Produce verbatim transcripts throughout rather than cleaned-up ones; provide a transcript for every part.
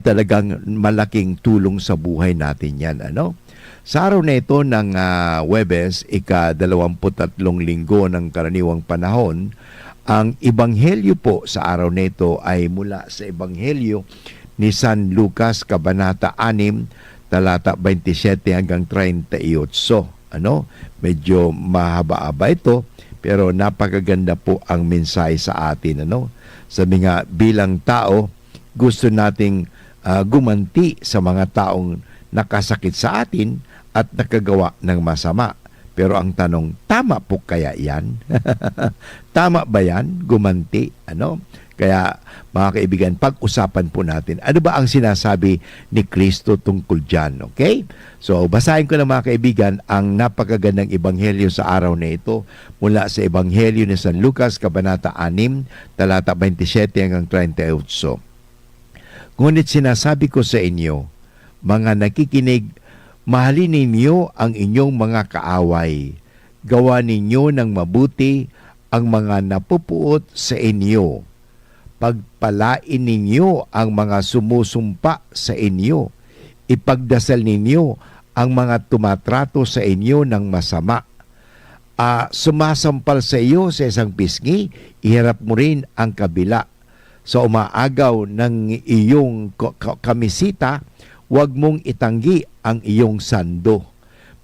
talagang malaking tulong sa buhay natin yan, ano? Sa araw na ito ng, ah, Huwebes, ika-dalawampu't-tatlong linggo ng karaniwang panahon, ang ebanghelyo po sa araw na ito ay mula sa ebanghelyo ni San Lucas, Kabanata anim, talata twenty-seven hanggang treinta y ocho. Ano? Medyo mahaba-haba ito, pero napakaganda po ang mensahe sa atin, ano? Sabi nga, bilang tao, gusto nating, ah, gumanti sa mga taong nakasakit sa atin at nakagawa ng masama. Pero ang tanong, tama po kaya yan? Tama ba yan? Gumanti? Ano? Kaya, mga kaibigan, pag-usapan po natin, ano ba ang sinasabi ni Kristo tungkol dyan? Okay? So, basahin ko na, mga kaibigan, ang napakagandang ebanghelyo sa araw na ito mula sa Ebanghelyo ni San Lucas, Kabanata anim, talata twenty-seven hanggang treinta y ocho. Ngunit sinasabi ko sa inyo, mga nakikinig, mahalin ninyo ang inyong mga kaaway. Gawa ninyo ng mabuti ang mga napupuot sa inyo. Pagpalain ninyo ang mga sumusumpa sa inyo. Ipagdasal ninyo ang mga tumatrato sa inyo ng masama. Ah, sumasampal sa iyo sa isang pisngi, iharap mo rin ang kabila. Sa umaagaw ng iyong ka-, ka-, kamisita, huwag mong itanggi ang iyong sando.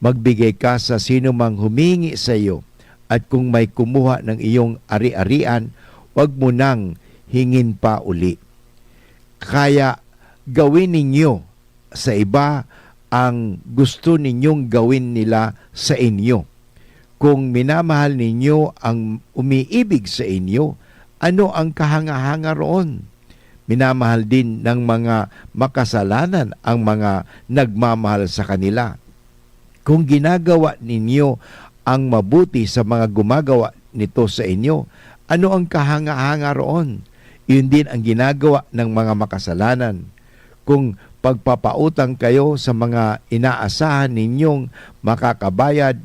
Magbigay ka sa sino mang humingi sa iyo, at kung may kumuha ng iyong ari-arian, huwag mo nang hingin pa uli. Kaya gawin ninyo sa iba ang gusto ninyong gawin nila sa inyo. Kung minamahal ninyo ang umiibig sa inyo, ano ang kahanga-hanga roon? Minamahal din ng mga makasalanan ang mga nagmamahal sa kanila. Kung ginagawa ninyo ang mabuti sa mga gumagawa nito sa inyo, ano ang kahanga-hanga roon? Iyon din ang ginagawa ng mga makasalanan. Kung pagpapautang kayo sa mga inaasahan ninyong makakabayad,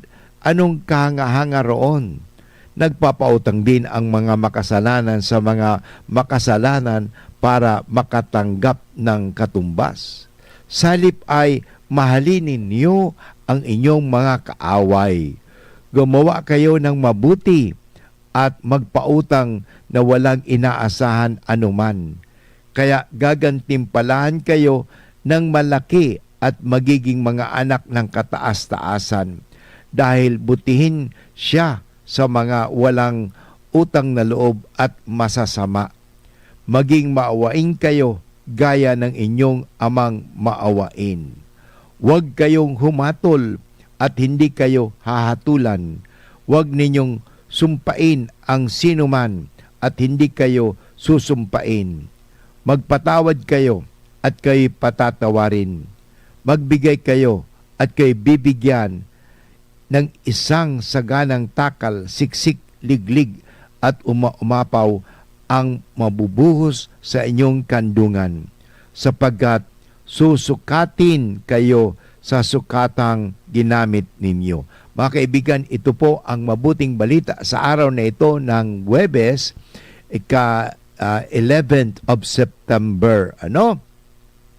anong kahanga-hanga roon? Nagpapautang din ang mga makasalanan sa mga makasalanan para makatanggap ng katumbas. Sa halip ay mahalin ninyo ang inyong mga kaaway. Gumawa kayo ng mabuti at magpautang na walang inaasahan anuman. Kaya gagantimpalaan kayo ng malaki at magiging mga anak ng kataas-taasan, dahil butihin siya sa mga walang utang na loob at masasama. Maging maawain kayo gaya ng inyong Amang maawain. Huwag kayong humatol at hindi kayo hahatolan. Huwag ninyong sumpain ang sinuman at hindi kayo susumpain. Magpatawad kayo at kayo'y patatawarin. Magbigay kayo at kayo'y bibigyan ng isang saganang takal, siksik, liglig, at uma-, umapaw ang mabubuhos sa inyong kandungan, sapagkat susukatin kayo sa sukatang ginamit ninyo. Mga kaibigan, ito po ang mabuting balita sa araw na ito ng Huwebes, ika, ah, eleventh of September. Ano?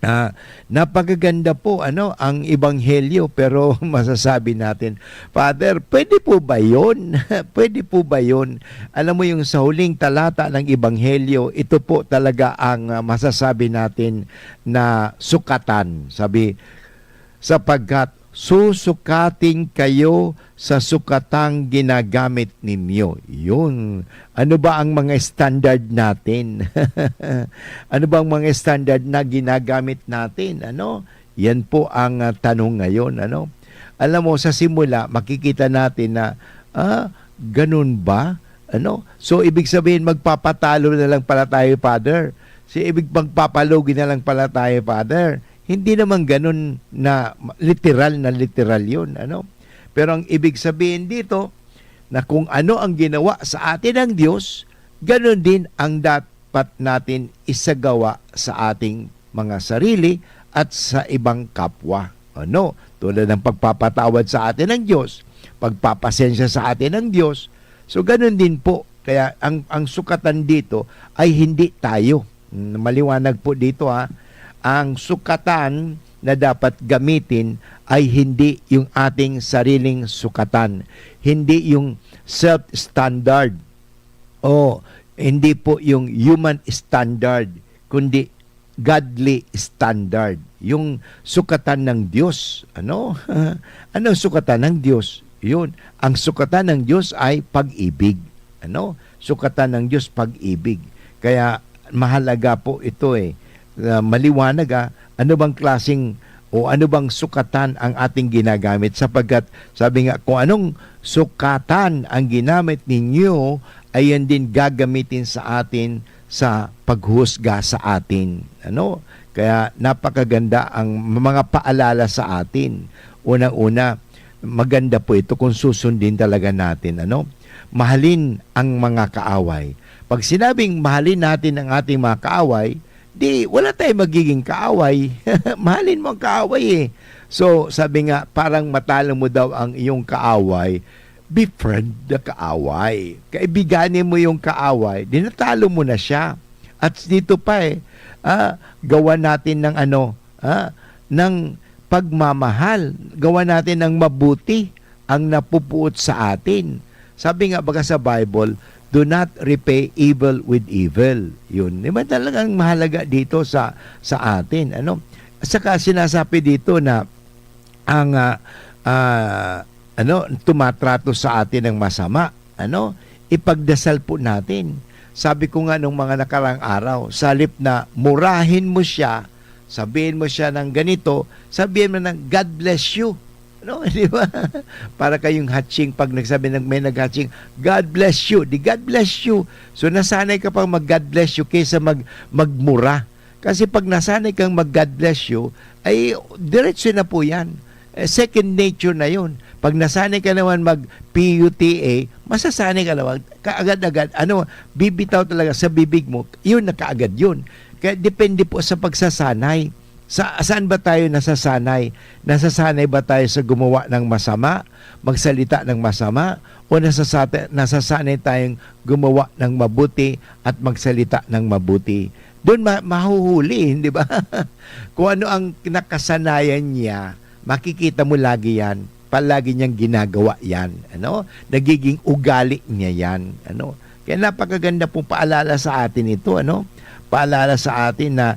Ah, napakaganda po, ano, ang ebanghelyo, pero masasabi natin, "Father, pwede po ba yun?" Pwede po ba yun? Alam mo, yung sa huling talata ng ebanghelyo, ito po talaga ang, ah, masasabi natin na sukatan. Sabi, "Sapagkat susukatin kayo sa sukatang ginagamit ninyo." Yun. Ano ba ang mga standard natin? Ano ba ang mga standard na ginagamit natin? Ano? Yan po ang, ah, tanong ngayon, ano? Alam mo, sa simula, makikita natin na, ah, ganun ba? Ano? So, ibig sabihin, magpapatalo na lang pala tayo, Father. Si ibig magpapalugi na lang pala tayo, Father. Hindi naman ganun na literal na literal yun, ano? Pero ang ibig sabihin dito, na kung ano ang ginawa sa atin ng Diyos, ganun din ang dapat natin isagawa sa ating mga sarili at sa ibang kapwa. Ano? Tulad ng pagpapatawad sa atin ng Diyos, pagpapasensya sa atin ng Diyos. So, ganun din po. Kaya ang, ang sukatan dito ay hindi tayo. Mm, maliwanag po dito, ha. ang sukatan na dapat gamitin ay hindi yung ating sariling sukatan, hindi yung self-standard, o hindi po yung human standard, kundi godly standard, yung sukatan ng Diyos. Ano? Ano sukatan ng Diyos? Yun. Ang sukatan ng Diyos ay pag-ibig. Ano? Sukatan ng Diyos, pag-ibig. Kaya mahalaga po ito eh. Ah, maliwanag, ah, ano bang klaseng o ano bang sukatan ang ating ginagamit? Sapagkat sabi nga, "Kung anong sukatan ang ginamit ninyo, ayan din gagamitin sa atin sa paghuhusga sa atin." Ano? Kaya napakaganda ang mga paalala sa atin. Unang-una, maganda po ito kung susundin talaga natin, ano? Mahalin ang mga kaaway. Pag sinabing mahalin natin ang ating mga kaaway, di wala tayong magiging kaaway. Mahalin mo ang kaaway eh. So, sabi nga, parang matalo mo daw ang iyong kaaway, befriend the kaaway. Kaibiganin mo yung kaaway, di natalo mo na siya. At dito pa eh, ah, gawa natin ng ano, ah, ng pagmamahal. Gawa natin ng mabuti ang napupuot sa atin. Sabi nga baga sa Bible, "Do not repay evil with evil." Yun. Di ba talagang mahalaga dito sa, sa atin? Ano? Saka sinasabi dito na ang, ah, ah, ano, tumatrato sa atin ng masama, ano, ipagdasal po natin. Sabi ko nga nung mga nakarang araw, sa halip na murahin mo siya, sabihin mo siya ng ganito, sabihin mo ng, "God bless you." Ano, di ba? Para kayong hatching, pag nagsabi ng may naghatching, "God bless you." Di, "God bless you." So, nasanay ka pang mag-God bless you kaysa mag-, magmura. Kasi pag nasanay kang mag-God bless you, ay diretso na po yan. Eh, second nature na yun. Pag nasanay ka naman mag-P U T A, masasanay ka naman. Kaagad-agad, ano, bibitaw talaga sa bibig mo, yun na kaagad yun. Kaya depende po sa pagsasanay. Sa, saan ba tayo nasasanay? Nasasanay ba tayo sa gumawa ng masama, magsalita ng masama? O nasasata-, nasasanay tayong gumawa ng mabuti at magsalita ng mabuti? Doon ma-, mahuhuli, di ba? Kung ano ang nakasanayan niya, makikita mo lagi yan. Palagi niyang ginagawa yan. Ano? Nagiging ugali niya yan. Ano? Kaya napakaganda pong paalala sa atin ito. Ano? Paalala sa atin na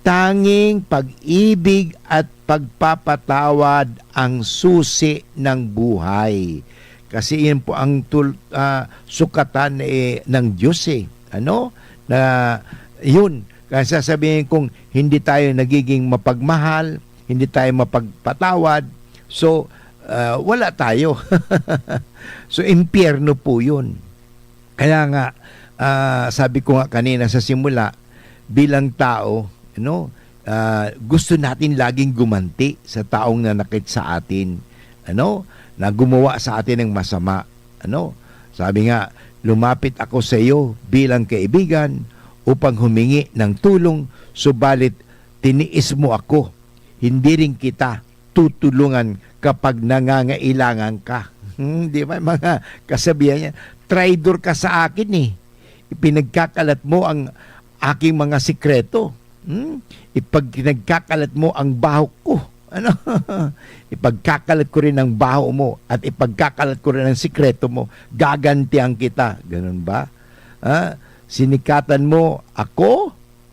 tanging pag-ibig at pagpapatawad ang susi ng buhay. Kasi yan po ang tul-, ah, sukatan, eh, ng Diyos, eh. Ano? Na, yun. Kaya sasabihin kong hindi tayo nagiging mapagmahal, hindi tayo mapagpatawad, so, ah, wala tayo. So, impyerno po yun. Kaya nga, ah, sabi ko nga kanina sa simula, bilang tao, ano, ah, gusto natin laging gumanti sa taong nanakit sa atin, ano, na gumawa sa atin ng masama, ano. Sabi nga, "Lumapit ako sa iyo bilang kaibigan upang humingi ng tulong, subalit tiniis mo ako. Hindi rin kita tutulungan kapag nangangailangan ka." Hmm, di ba, mga kasabihan niya, "Traidor ka sa akin eh. Ipinagkakalat mo ang aking mga sikreto. Hmm? Ipag-, pinagkakalat mo ang baho ko." Ano? "Ipagkakalat ko rin ang baho mo at ipagkakalat ko rin ang sikreto mo. Gagantihan kita." Ganun ba? Ah, sinikatan mo ako?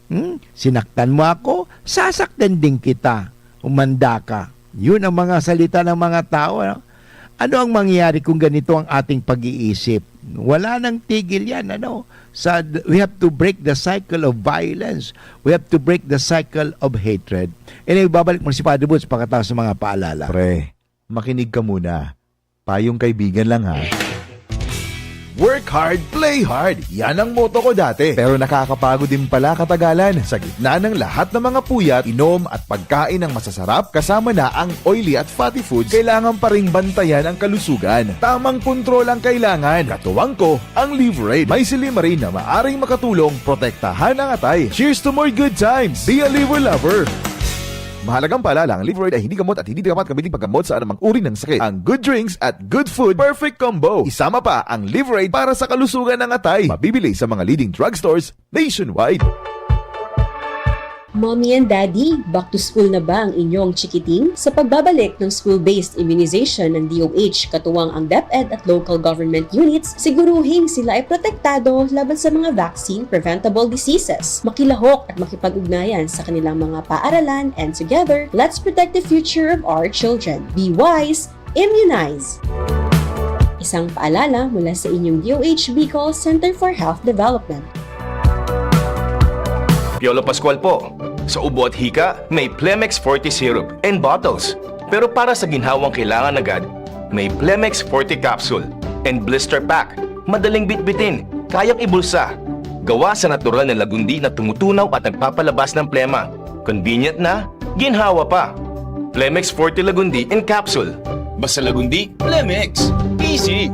Hmm? Sinaktan mo ako? Sasaktan din kita. Humanda ka. Yun ang mga salita ng mga tao, ano? Ano ang mangyayari kung ganito ang ating pag-iisip? Wala nang tigil yan, ano? Sa, we have to break the cycle of violence. We have to break the cycle of hatred. Anyway, babalik muna si Padre Boots pagkatapos ng mga paalala. Pre, makinig ka muna. Payong kaibigan lang, ha. Work hard, play hard. Yan ang motto ko dati. Pero nakakapagod din pala katagalan. Sa gitna ng lahat ng mga puyat, inom at pagkain ng masasarap, kasama na ang oily at fatty foods, kailangan pa ring bantayan ang kalusugan. Tamang kontrol ang kailangan. Katuwang ko, ang Liverade. May silymarin na maaring makatulong protektahan ang atay. Cheers to more good times! Be a Liver Lover! Mahalagang paalala, ang Liverade ay hindi gamot at hindi dapat gamitin paggamot sa anumang uri ng sakit. Ang good drinks at good food, perfect combo. Isama pa ang Liverade para sa kalusugan ng atay. Mabibili sa mga leading drugstores nationwide. Mommy and Daddy, back to school na ba ang inyong chikiting? Sa pagbabalik ng school-based immunization ng D O H, katuwang ang DepEd at local government units, siguruhing sila ay protektado laban sa mga vaccine-preventable diseases. Makilahok at makipag-ugnayan sa kanilang mga paaralan, and together, let's protect the future of our children. Be wise, immunize! Isang paalala mula sa inyong D O H Bicol Center for Health Development. Piolo Pascual po. Sa ubo at hika, may Plemex Forte Syrup and bottles. Pero para sa ginhawang kailangan agad, may Plemex Forte Capsule and Blister Pack. Madaling bitbitin, kayang ibulsa. Gawa sa natural na lagundi na tumutunaw at nagpapalabas ng plema. Convenient na, ginhawa pa. Plemex Forte Lagundi in Capsule. Basta Lagundi, Plemex. Easy!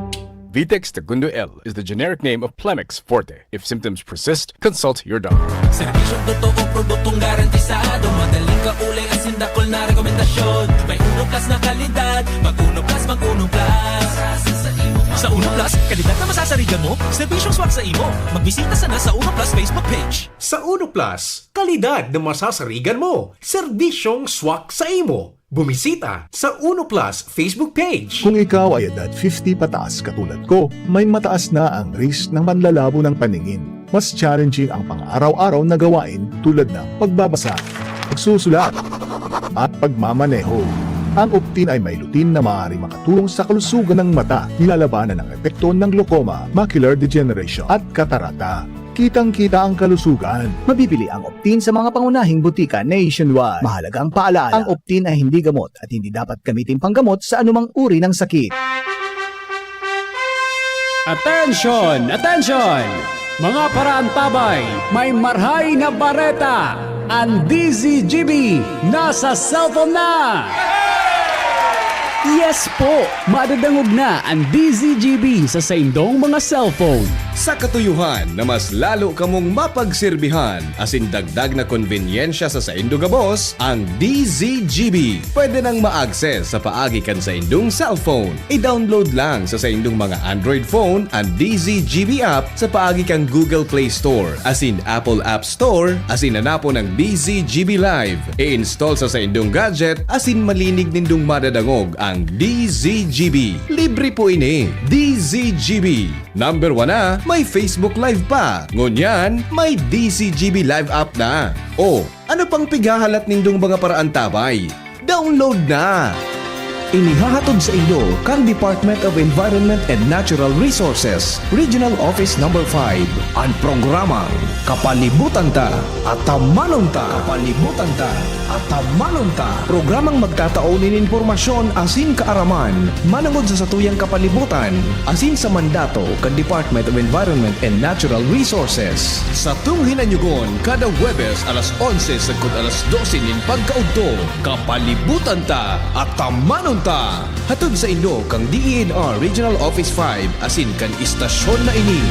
Vitex Segundo L is the generic name of Plemex Forte. If symptoms persist, consult your doctor. Serbisyong totoo, produktong garantisado. Madaling kaulay, asin dakul na rekomendasyon. May Uno Plus na kalidad. Mag Uno Plus, mag Uno Plus. Sa Uno Plus, kalidad na masasarigan mo, serbisyong swak sa imo. Magbisita sana sa Uno Plus Facebook page. Sa Uno Plus, kalidad na masasarigan mo, serbisyong swak sa imo. Bumisita sa Uno Plus Facebook page. Kung ikaw ay edad fifty pataas katulad ko, may mataas na ang risk ng panlalabo ng paningin. Mas challenging ang pang-araw-araw na gawain tulad ng pagbabasa, pagsusulat, at pagmamaneho. Ang Optin ay may lutein na maaaring makatulong sa kalusugan ng mata, nilalabanan ang epekto ng glaucoma, macular degeneration, at katarata. Kitang-kita ang kalusugan. Mabibili ang Optin sa mga pangunahing butika nationwide. Mahalagang paalala, ang Optin ay hindi gamot at hindi dapat gamitin panggamot sa anumang uri ng sakit. Attention! Attention! Mga paraantabay, may marhay na bareta! Ang D Z G B nasa cellphone na! Yes po! Madadangog na ang D Z G B sa saindong mga cellphone. Sa katuyuhan na mas lalo kamong mapagsirbihan asin dagdag na konbenyensya sa saindo gabos, ang D Z G B pwede nang ma-access sa paagi kan saindong cellphone. I-download lang sa saindong mga Android phone an D Z G B app sa paagi kan Google Play Store asin Apple App Store asin hanapon ang D Z G B Live. I-install sa saindong gadget asin malinig nindong madadangog ang D Z G B. Libre po ini. D Z G B. Number one na, may Facebook Live pa. Ngunyan, may D Z G B Live app na. O, ano pang pighahalat nindong mga paraantabay? Download na! Inihahatod sa inyo kan Department of Environment and Natural Resources, Regional Office Number five, an programang Kapalibutan Ta, Atamanon Ta. Kapalibutan Ta, Atamanon Ta. Programang magtatao nin impormasyon asin kaaraman manongod sa satuyang kapalibutan asin sa mandato kan Department of Environment and Natural Resources. Satong hinanyugon kada Huwebes alas onse sagkod alas dose nin pagkaudto. Kapalibutan Ta, Atamanon Ta! Hatod sa inyo kan D E N R Regional Office five asin kan istasyon na ini.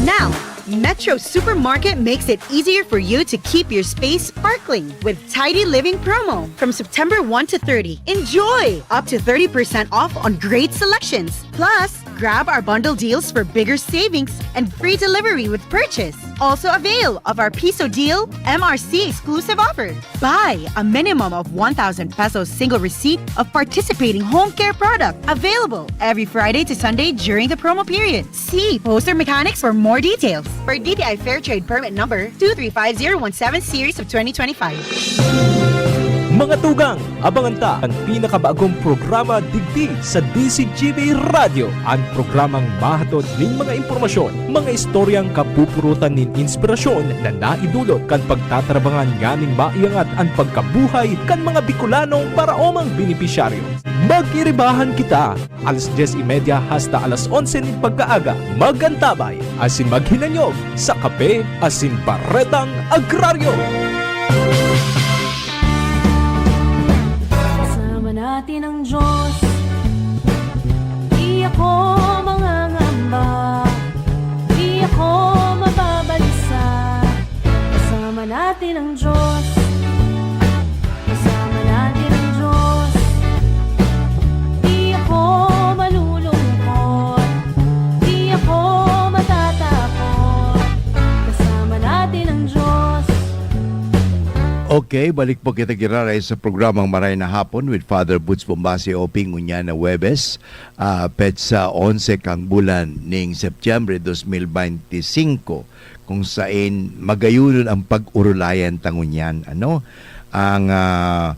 Now, Metro Supermarket makes it easier for you to keep your space sparkling with Tidy Living promo from September one to thirty. Enjoy up to thirty percent off on great selections. Plus, grab our bundle deals for bigger savings and free delivery with purchase. Also avail of our Piso Deal M R C exclusive offer. Buy a minimum of one thousand pesos single receipt of participating home care product. Available every Friday to Sunday during the promo period. See poster mechanics for more details. Per D T I Fair Trade Permit Number two three five zero one seven Series of twenty twenty-five. Mga tugang, abangan ta an pinakabagong programa digdi sa D Z G B Radyo, an programang mahatod nin mga impormasyon, mga istoryang kapupurutan nin inspirasyon na naidulot kan pagtatrabangan nganing maiangat an pagkabuhay kan mga Bicolanong paraomang benepisyaryo. Magiribahan kita alas dyes y media hasta alas onse nin pagkaaga. Mag-antabay asin maghinanyog sa Kape asin Baretang Agraryo. Kasama natin ang Diyos. Di ako mangangamba. Di ako mababalisa. Kasama natin ang Diyos. Kasama natin ang Diyos. Di ako malulungkot. Di ako matata Okay, balik po kita giraray sa programang Maray na Hapon with Father Boots Bombasi, O P, ngunyan na Huwebes, ah, petsa onse kang bulan ning Setyembre dos mil beinti singko, kung sain magayunon ang pag-urulayan ta ngunyan, ano? Ang, ah,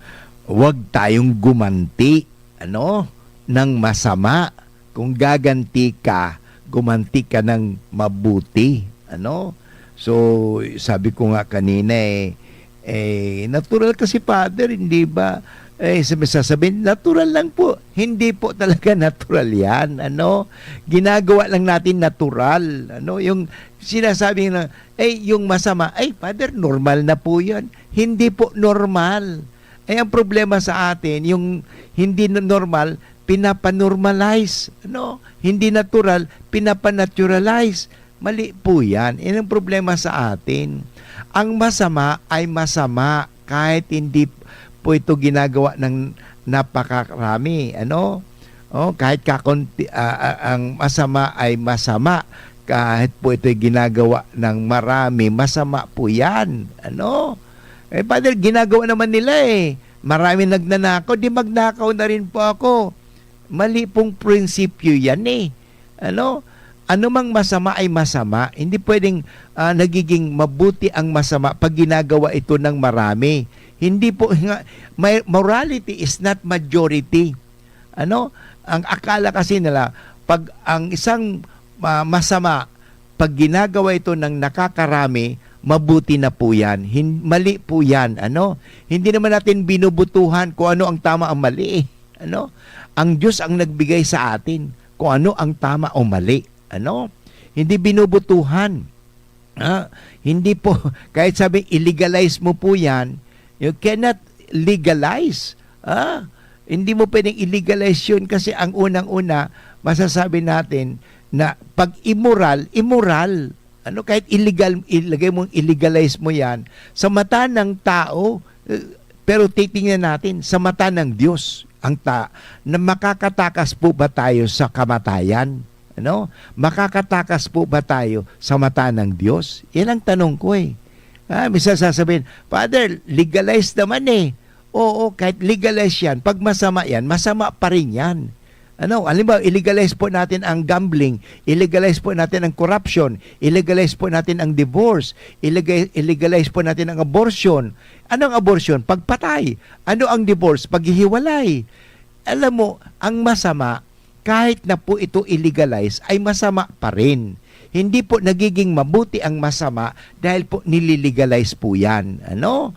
wag tayong gumanti, ano, ng masama. Kung gaganti ka, gumanti ka ng mabuti, ano? So, sabi ko nga kanina, eh, eh, natural kasi, Father, hindi ba? Eh, sabi, sasabihin, natural lang po. Hindi po talaga natural yan, ano? Ginagawa lang natin natural, ano? Yung sinasabi na, eh, yung masama, ay, Father, normal na po yan. Hindi po normal. Eh, ang problema sa atin, yung hindi na normal, pinapanormalize, ano? Hindi natural, pinapanaturalize. Mali po yan. Yan ang problema sa atin. Ang masama ay masama kahit hindi po ito ginagawa ng napakarami, ano? Oh, kahit kakunti, ah, ah, ang masama ay masama kahit po ito'y ginagawa ng marami, masama po yan, ano? Eh, Father, ginagawa naman nila, eh. Marami nagnanakaw, di magnakaw na rin po ako. Mali pong prinsipyo yan, eh. Ano? Anumang masama ay masama. Hindi pwedeng, ah, nagiging mabuti ang masama pag ginagawa ito ng marami. Hindi po nga, may, morality is not majority. Ano? Ang akala kasi nila, pag ang isang, ah, masama, pag ginagawa ito ng nakakarami, mabuti na po yan. Hin-, mali po yan. Ano? Hindi naman natin binubutuhan kung ano ang tama, ang mali, eh. Ano? Ang Diyos ang nagbigay sa atin kung ano ang tama o mali. Ano? Hindi binubutuhan. Ah, hindi po, kahit sabi, i-legalize mo po yan, you cannot legalize. Ah, hindi mo pwedeng i-legalize yun kasi ang unang-una, masasabi natin na pag immoral, immoral. Ano, kahit illegal, ilagay mong i-legalize mo yan, sa mata ng tao, eh, pero titingnan natin, sa mata ng Diyos, ang ta na makakatakas po ba tayo sa kamatayan? Ano? Makakatakas po ba tayo sa mata ng Diyos? Yan ang tanong ko, eh. Ah, minsan sasabihin, "Father, legalize naman, eh." Oo, kahit legalize yan, pag masama yan, masama pa rin yan. Ano? Halimbawa, i-legalize po natin ang gambling, i-legalize po natin ang corruption, i-legalize po natin ang divorce, i-lega-, i-legalize po natin ang abortion. Ano ang abortion? Pagpatay. Ano ang divorce? Paghihiwalay. Alam mo, ang masama, kahit na po ito i-legalize, ay masama pa rin. Hindi po nagiging mabuti ang masama dahil po nililegalize po yan. Ano?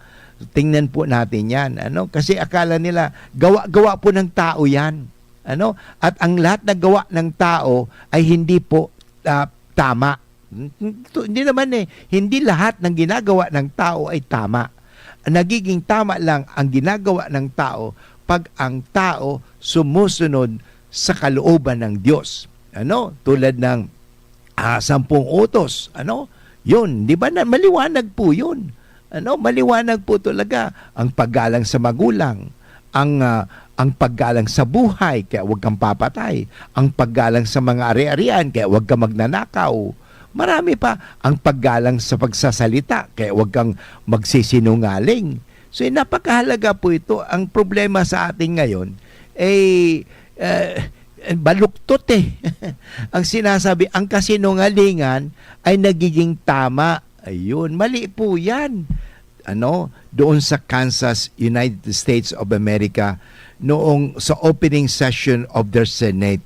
Tingnan po natin yan. Ano? Kasi akala nila, gawa-gawa po ng tao yan. Ano? At ang lahat na gawa ng tao ay hindi po, ah, tama. Hmm, hmm, to, hindi naman, eh. Hindi lahat ng ginagawa ng tao ay tama. Nagiging tama lang ang ginagawa ng tao pag ang tao sumusunod sa kalooban ng Diyos. Ano? Tulad ng, ah, sampung utos. Ano? Yun, di ba na maliwanag po yun? Ano? Maliwanag po talaga ang paggalang sa magulang, ang, ah, ang paggalang sa buhay, kaya huwag kang papatay, ang paggalang sa mga ari-arian, kaya huwag kang magnanakaw. Marami pa, ang paggalang sa pagsasalita, kaya huwag kang magsisinungaling. So, eh, napakahalaga po ito. Ang problema sa atin ngayon, eh, eh, baluktot, eh. Ang sinasabi, ang kasinungalingan ay nagiging tama. Ayun, mali po yan. Ano, doon sa Kansas, United States of America, noong sa opening session of their Senate.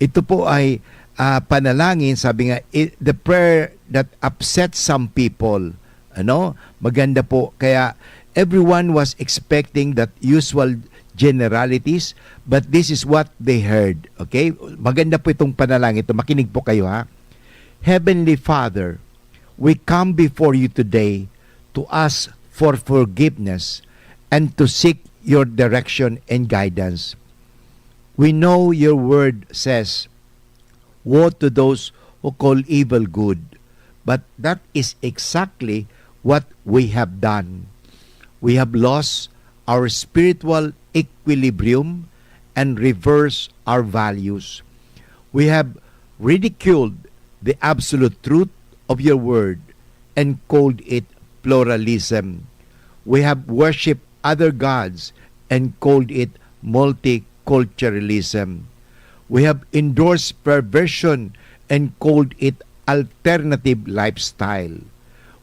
Ito po ay, ah, panalangin, sabi nga, i-, the prayer that upset some people. Ano? Maganda po. Kaya everyone was expecting that usual generalities, but this is what they heard. Okay? Maganda po itong panalangin ito. Makinig po kayo, ha. Heavenly Father, we come before you today to ask for forgiveness and to seek your direction and guidance. We know your word says, "Woe to those who call evil good." But that is exactly what we have done. We have lost our spiritual equilibrium and reversed our values. We have ridiculed the absolute truth of your word and called it pluralism. We have worshipped other gods and called it multiculturalism. We have endorsed perversion and called it alternative lifestyle.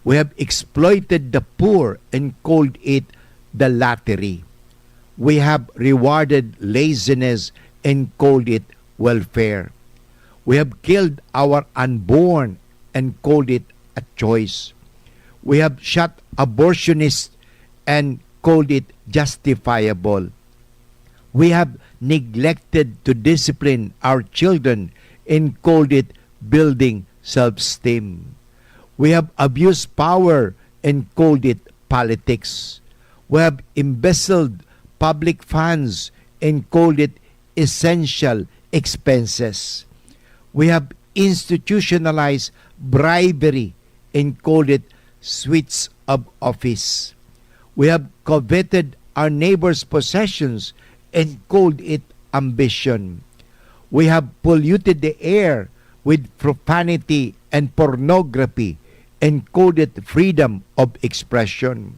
We have exploited the poor and called it the lottery. We have rewarded laziness and called it welfare. We have killed our unborn and called it a choice. We have shot abortionists and called it justifiable. We have neglected to discipline our children and called it building self-esteem. We have abused power and called it politics. We have embezzled public funds and called it essential expenses. We have institutionalized bribery and called it suites of office. We have coveted our neighbors' possessions and called it ambition. We have polluted the air with profanity and pornography and called it freedom of expression.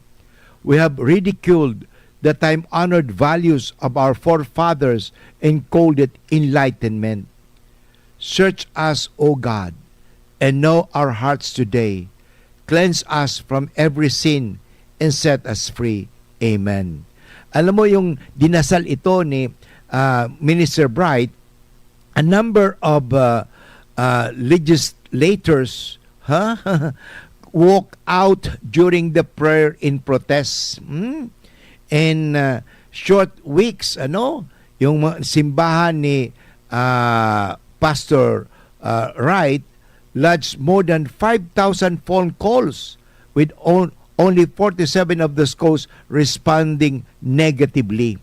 We have ridiculed the time-honored values of our forefathers and called it enlightenment. Search us, O God, and know our hearts today. Cleanse us from every sin and set us free. Amen. Alam mo, yung dinasal ito ni, ah, Minister Bright, a number of, ah, ah, legislators, ha, walk out during the prayer in protest. Hmm? In, ah, short weeks, ano, yung mga simbahan ni, ah, Pastor, ah, Wright lodged more than five thousand phone calls, with on-, only forty-seven of those calls responding negatively.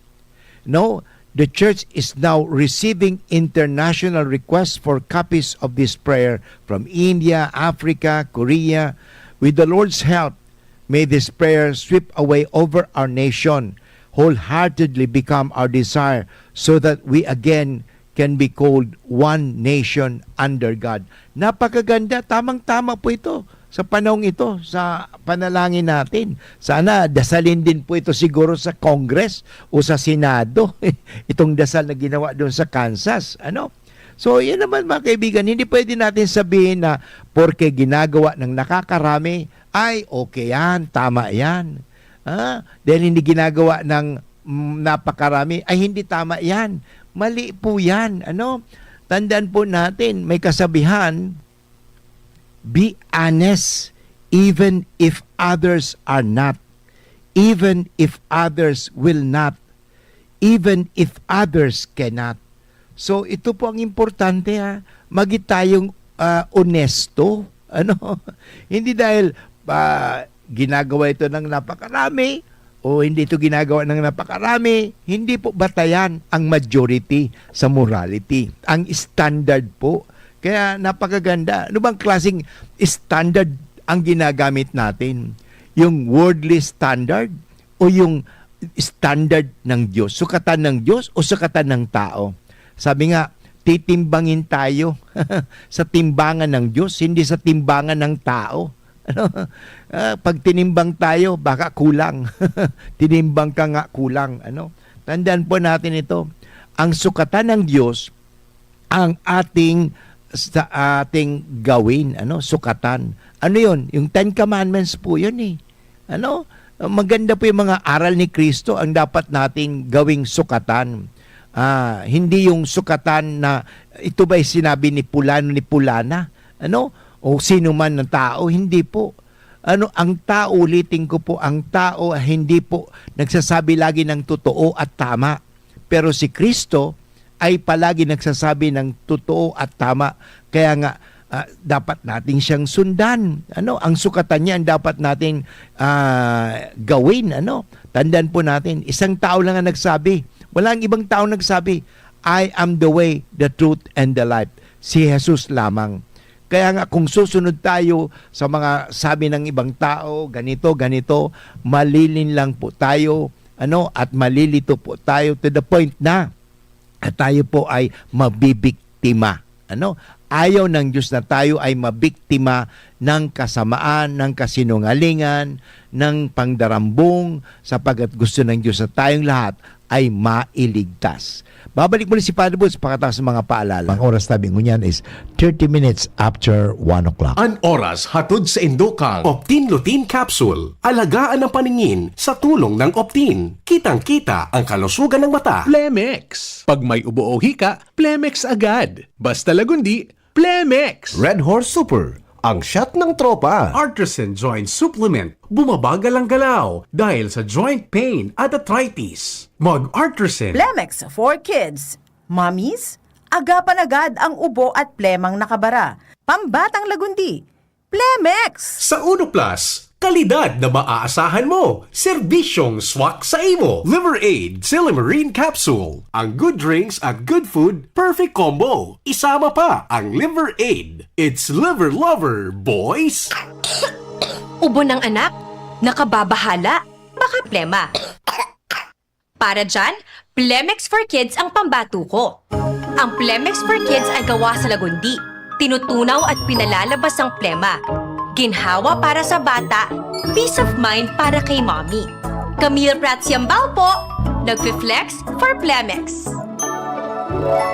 No, the church is now receiving international requests for copies of this prayer from India, Africa, Korea. With the Lord's help, may this prayer sweep away over our nation, wholeheartedly become our desire, so that we again can be called one nation under God. Napakaganda, tamang-tama po ito sa panahong ito, sa panalangin natin. Sana dasalin din po ito siguro sa Congress o sa Senado, itong dasal na ginawa doon sa Kansas. Ano? So, yan naman, mga kaibigan, hindi pwede natin sabihin na porke ginagawa ng nakakarami, ay, okay yan, tama yan. Ah, dahil hindi ginagawa ng, mm, napakarami, ay, hindi tama yan. Mali po yan. Ano? Tandaan po natin, may kasabihan, "Be honest even if others are not, even if others will not, even if others cannot." So, ito po ang importante, ha. Maging tayong, ah, onesto. Ano? Hindi dahil, ah, ginagawa ito ng napakarami o hindi ito ginagawa ng napakarami. Hindi po batayan ang majority sa morality. Ang standard po. Kaya napakaganda. Ano bang klaseng standard ang ginagamit natin? Yung worldly standard o yung standard ng Diyos? Sukatan ng Diyos o sukatan ng tao? Sabi nga, titimbangin tayo sa timbangan ng Diyos, hindi sa timbangan ng tao. Ano? Ah, pag tinimbang tayo, baka kulang. Tinimbang ka nga, kulang. Ano? Tandaan po natin ito. Ang sukatan ng Diyos, ang ating, sa ating gawin, ano, sukatan. Ano yun? Yung Ten Commandments po yun eh. Ano? Maganda po yung mga aral ni Kristo ang dapat nating gawing sukatan. Ah, hindi yung sukatan na ito ba'y sinabi ni pulano, ni pulana, ano? O sino man na tao, hindi po. Ano, ang tao, ulitin ko po, ang tao hindi po nagsasabi lagi ng totoo at tama. Pero si Kristo ay palagi nagsasabi ng totoo at tama. Kaya nga, ah, dapat natin siyang sundan. Ano, ang sukatan niya ang dapat nating, ah, gawin, ano? Tandaan po natin, isang tao lang ang nagsabi. Walang ibang tao nagsabi, "I am the way, the truth, and the life." Si Jesus lamang. Kaya nga, kung susunod tayo sa mga sabi ng ibang tao, ganito, ganito, malilin lang po tayo, ano, at malilito po tayo to the point na at tayo po ay mabibiktima. Ano? Ayaw ng Diyos na tayo ay mabiktima ng kasamaan, ng kasinungalingan, ng pangdarambong, sapagkat gusto ng Diyos na tayong lahat ay mailigtas. Babalik muli si Father Boots pakatapos ng mga paalala. Ang oras tabi ngunyan is thirty minutes after one o'clock. An oras hatod sa indokang Optin Lutein Capsule. Alagaan ang paningin sa tulong ng Optin. Kitang-kita ang kalusugan ng mata. Plemex. Pag may ubo o hika, Plemex agad. Basta Lagundi, Plemex. Red Horse Super, ang shot ng tropa. Artisan Joint Supplement, bumabagal ang galaw dahil sa joint pain at arthritis. Mag-Artisan. Plemex for kids. Mommies, agapan agad ang ubo at plemang nakabara. Pambatang Lagundi, Plemex! Sa Uno Plus, kalidad na maaasahan mo. Serbisyong swak sa imo. Liver Aid, Silymarin Capsule. Ang good drinks at good food, perfect combo. Isama pa ang Liver Aid. It's Liver Lover, boys! Ubo ng anak? Nakababahala? Baka plema. Para dyan, Plemex for Kids ang pambato ko. Ang Plemex for Kids ay gawa sa Lagundi. Tinutunaw at pinalalabas ang plema. Ginhawa para sa bata, peace of mind para kay mommy. Camille Prats Yambao po, nagfi-flex for Plemex.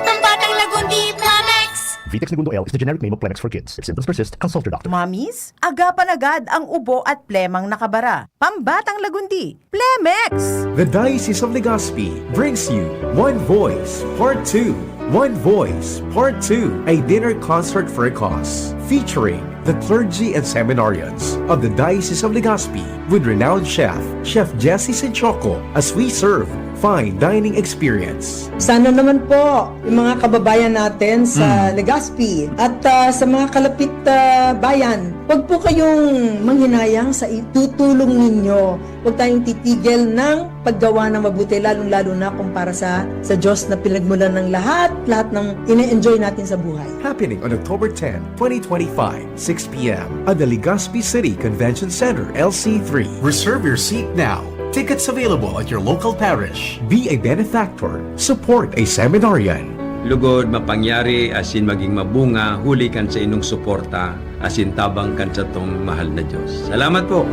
Pambatang Lagundi, Plemex! Vitex Negundo L is the generic name of Plemex for Kids. If symptoms persist, consult your doctor. Mommies, agapan agad ang ubo at plemang nakabara. Pambatang Lagundi, Plemex! The Diocese of Legazpi brings you One Voice Part two. One Voice Part two, a dinner concert for a cause, featuring the clergy and seminarians of the Diocese of Legazpi with renowned chef, Chef Jesse Sinchoco, as we serve fine dining experience. Sana naman po yung mga kababayan natin sa Hmm. Legazpi at, ah, sa mga kalapit, ah, bayan, wag po kayong manghinayang sa itutulong ninyo. Huwag tayong titigil ng paggawa ng mabuti, lalong-lalo na kung para sa, sa Diyos na pinagmulan ng lahat, lahat ng ine-enjoy natin sa buhay. Happening on October ten, twenty twenty-five, six p m at the Legazpi City Convention Center, L C three. Reserve your seat now. Tickets available at your local parish. Be a benefactor. Support a seminarian. Lugod, mapangyari, asin maging mabunga, huli kan sa inong suporta, asin tabang kan satong mahal na Diyos. Salamat po!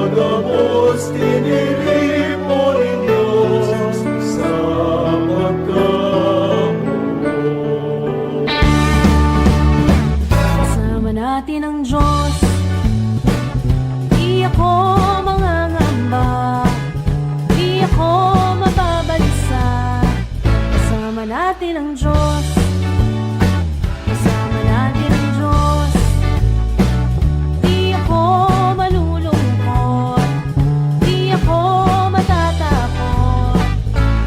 Pinagabos, tiniripo nin Diyos sa pagkamugot. Kasama natin ang Diyos. Di ako mangangamba. Di ako mababalisa. Kasama natin ang Diyos. Kasama natin ang Diyos. Di ako malulungkot. Di ako matatakot.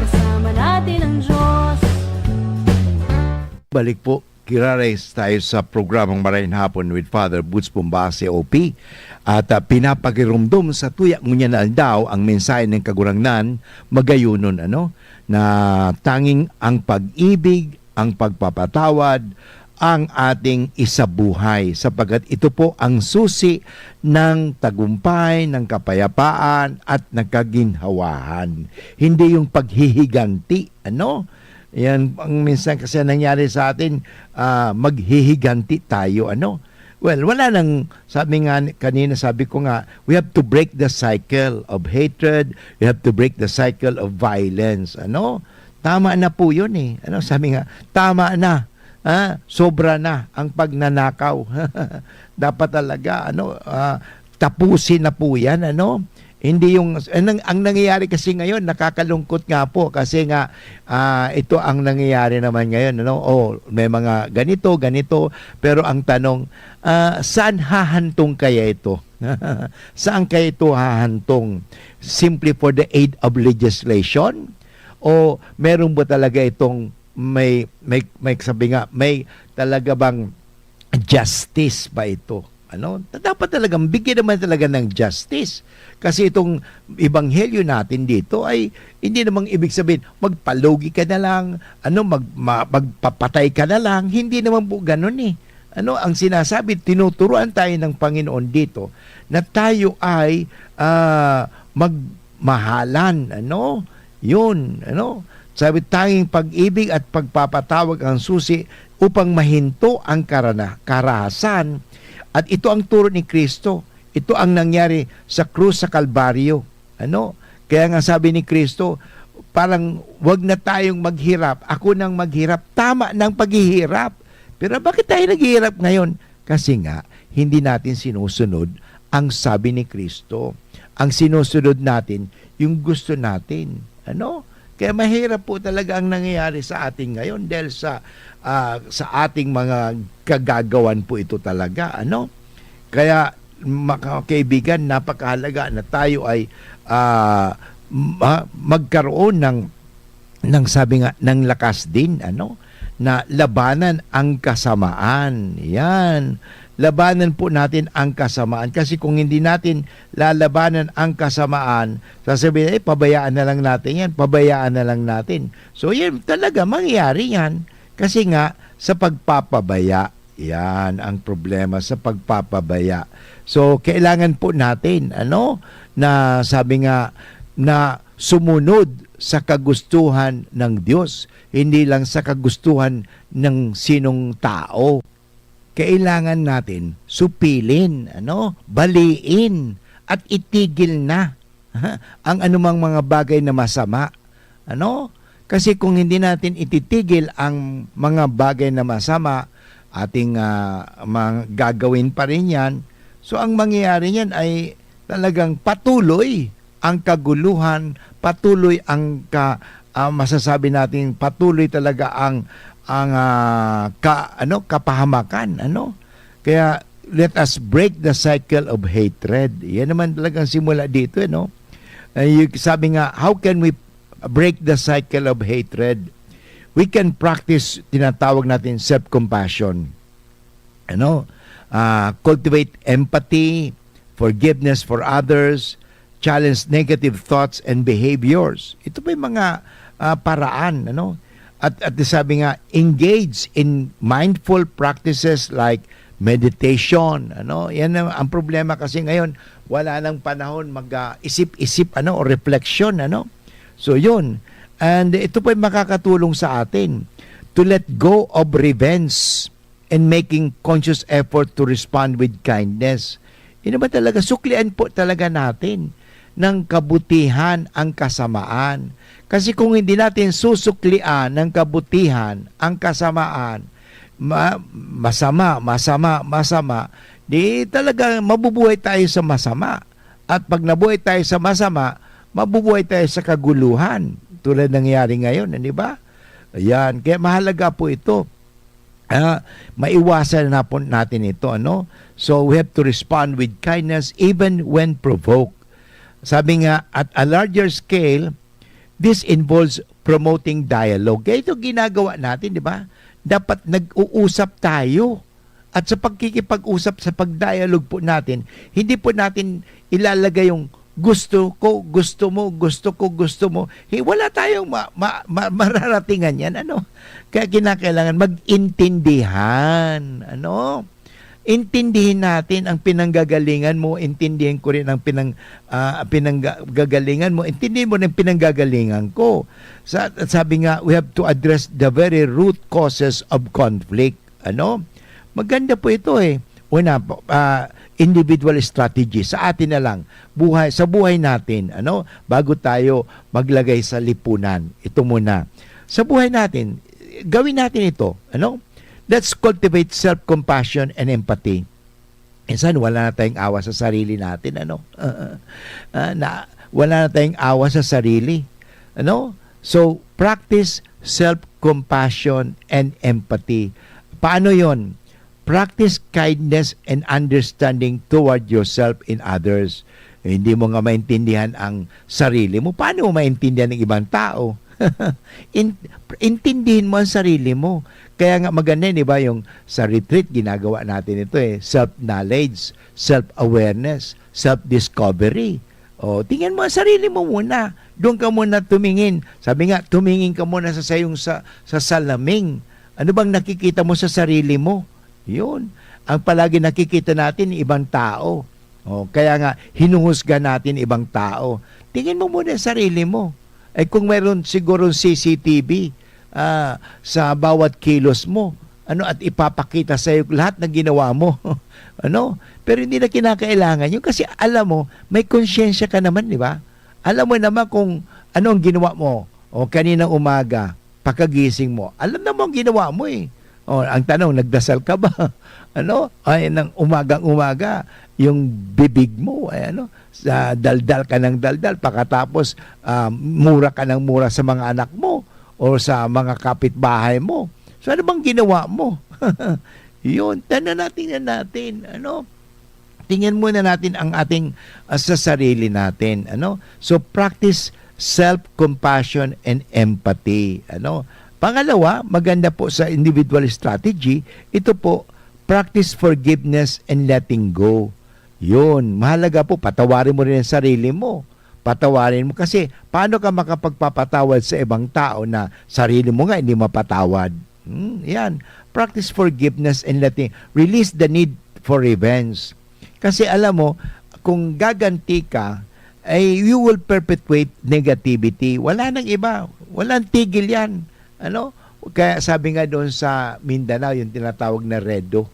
Kasama natin ang Diyos. Balik po, kirares tayo sa programang Maray na Hapon with Father Boots Bombase, O P. At, ah, pinapakirumdom sa tuya ngunyan na aldaw ang mensahe ng Kagurangnan, magayunon, ano, na tanging ang pag-ibig, ang pagpapatawad, ang ating isabuhay, sapagkat ito po ang susi ng tagumpay, ng kapayapaan, at ng kaginhawahan. Hindi yung paghihiganti, ano? Yan ang minsan kasi nangyari sa atin, ah, maghihiganti tayo, ano? Well, wala nang, sabi nga ni-, kanina, sabi ko nga, we have to break the cycle of hatred, we have to break the cycle of violence, ano? Tama na po yun eh. Ano, sabi nga, "Tama na, ah, sobra na ang pagnanakaw." Dapat talaga, ano, ah, tapusin na po yan, ano? Hindi yung, ang, ang nangyayari kasi ngayon, nakakalungkot nga po kasi nga, ah, ito ang nangyayari naman ngayon, ano? Oh, may mga ganito, ganito, pero ang tanong, ah, saan hahantong kaya ito? Saan kaya ito hahantong? Simply for the aid of legislation? O meron ba talaga itong may, may, may sabi nga, may talaga bang justice ba ito? Ano? Dapat talagang bigyan naman talaga ng justice. Kasi itong ebanghelyo natin dito ay hindi namang ibig sabihin, magpalugi ka na lang, ano, mag-, ma-, magpapatay ka na lang. Hindi naman po ganun eh. Ano, ang sinasabi, tinuturuan tayo ng Panginoon dito na tayo ay, ah, magmahalan, ano? Yun, ano? Sabi, "Tanging pag-ibig at pagpapatawag ang susi upang mahinto ang karana-, karahasan." At ito ang turo ni Kristo. Ito ang nangyari sa krus sa Kalbaryo. Ano? Kaya nga sabi ni Kristo, parang, "Wag na tayong maghirap. Ako nang maghirap. Tama nang paghihirap." Pero bakit tayo naghihirap ngayon? Kasi nga, hindi natin sinusunod ang sabi ni Kristo. Ang sinusunod natin, yung gusto natin. Ano? Kaya mahirap po talaga ang nangyayari sa atin ngayon dahil sa, ah, sa ating mga kagagawan po ito talaga, ano? Kaya, mga kaibigan, napakahalaga na tayo ay, ah, ma-, magkaroon ng, ng, sabi nga, ng lakas din, ano, na labanan ang kasamaan. Yan. Labanan po natin ang kasamaan. Kasi kung hindi natin lalabanan ang kasamaan, sasabihin, "Eh, pabayaan na lang natin yan, pabayaan na lang natin." So, yan talaga, mangyayari yan. Kasi nga, sa pagpapabaya, yan ang problema sa pagpapabaya. So, kailangan po natin, ano, na sabi nga, na sumunod sa kagustuhan ng Diyos, hindi lang sa kagustuhan ng sinong tao. Kailangan natin supilin, ano, baliin, at itigil na ang anumang mga bagay na masama. Ano? Kasi kung hindi natin ititigil ang mga bagay na masama, ating, ah, mga gagawin pa rin yan. So, ang mangyayari niyan ay talagang patuloy ang kaguluhan, patuloy ang ka-, ah, masasabi natin, patuloy talaga ang, ang, ah, ka-, ano, kapahamakan, ano? Kaya, let us break the cycle of hatred. Yan naman talagang simula dito, eh, no? Ay, sabi nga, how can we break the cycle of hatred? We can practice, tinatawag natin, self-compassion. Ano? Ah, cultivate empathy, forgiveness for others, challenge negative thoughts and behaviors. Ito pa yung mga, ah, paraan, ano? At, at sabi nga, engage in mindful practices like meditation, ano? Yan ang, ang problema kasi ngayon, wala nang panahon mag, ah, isip-isip, ano, o reflection, ano? So, yun. And ito pa yung makakatulong sa atin to let go of revenge and making conscious effort to respond with kindness. Yun naman talaga, suklian po talaga natin ng kabutihan ang kasamaan. Kasi kung hindi natin susuklian ng kabutihan ang kasamaan, ma-, masama, masama, masama, di talaga mabubuhay tayo sa masama. At pag nabuhay tayo sa masama, mabubuhay tayo sa kaguluhan, tulad nangyari ngayon, di ba? Ayan, kaya mahalaga po ito. Ah, maiwasan na po natin ito, ano? So, we have to respond with kindness even when provoked. Sabi nga, at a larger scale, this involves promoting dialogue. Kaya ito ginagawa natin, di ba? Dapat nag-uusap tayo. At sa pagkikipag-usap, sa pag-dialogue po natin, hindi po natin ilalagay yung gusto ko, gusto mo, gusto ko, gusto mo. Hi-, wala tayong ma-, ma-, ma-, mararatingan yan, ano? Kaya kinakailangan mag-intindihan, ano? Intindihin natin ang pinanggagalingan mo, intindihin ko rin ang pinang-, ah, pinanggagalingan mo, intindihin mo rin ang pinanggagalingan ko. Sa-, sabi nga, we have to address the very root causes of conflict. Ano? Maganda po ito, eh. Una po, ah, individual strategy sa atin na lang. Buhay, sa buhay natin, ano? Bago tayo maglagay sa lipunan. Ito muna. Sa buhay natin, gawin natin ito, ano? Let's cultivate self-compassion and empathy. Minsan, wala na tayong awa sa sarili natin, ano? Ah, na, wala na tayong awa sa sarili, ano? So, practice self-compassion and empathy. Paano yon? Practice kindness and understanding toward yourself and others. Eh, hindi mo nga maintindihan ang sarili mo. Paano mo maintindihan ng ibang tao? In-, intindihin mo ang sarili mo. Kaya nga maganda yun, di ba? Yung sa retreat, ginagawa natin ito eh. Self-knowledge, self-awareness, self-discovery. O, tingnan mo ang sarili mo muna. Doon ka muna tumingin. Sabi nga, tumingin ka muna sa sayong sa, sa salamin. Ano bang nakikita mo sa sarili mo? Yun. Ang palagi nakikita natin, ibang tao. O, kaya nga, hinuhusga natin ibang tao. Tingin mo muna sa sarili mo. Ay kung mayroon sigurong C C T V, ah, sa bawat kilos mo, ano, at ipapakita sa'yo lahat ng ginawa mo, ano? Pero hindi na kinakailangan yun kasi alam mo, may konsyensya ka naman, di ba? Alam mo naman kung ano ang ginawa mo o kaninang umaga, pagkagising mo. Alam na mo ang ginawa mo, eh. O, ang tanong, nagdasal ka ba? Ano? Ay, ng umagang-umaga, yung bibig mo, ay ano, sa daldal ka ng daldal, pagkatapos, ah, mura ka ng mura sa mga anak mo o sa mga kapitbahay mo. So, ano bang ginawa mo? Yun, tingnan natin, tingnan natin, ano? Tingnan muna natin ang ating, ah, sa sarili natin, ano? So, practice self-compassion and empathy, ano? Pangalawa, maganda po sa individual strategy, ito po, practice forgiveness and letting go. Yun, mahalaga po, patawarin mo rin ang sarili mo. Patawarin mo. Kasi, paano ka makapagpapatawad sa ibang tao na sarili mo nga hindi mapatawad? Hmm, yan. Practice forgiveness and letting, release the need for revenge. Kasi alam mo, kung gaganti ka, ay you will perpetuate negativity. Wala nang iba. Walang tigil yan. Ano? Kaya sabi nga doon sa Mindanao, yung tinatawag na redo.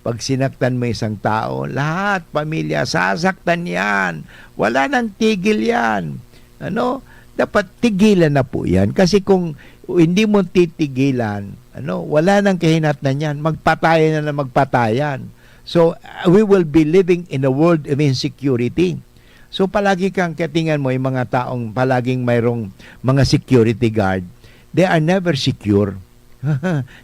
Pag sinaktan mo isang tao, lahat, pamilya, sasaktan yan. Wala nang tigil yan. Ano? Dapat tigilan na po yan. Kasi kung hindi mo titigilan, ano, wala nang kahinatnan yan. Magpatayan na na magpatayan. So, uh, we will be living in a world of insecurity. So, palagi kang katingan mo yung mga taong palaging mayroong mga security guard. They are never secure.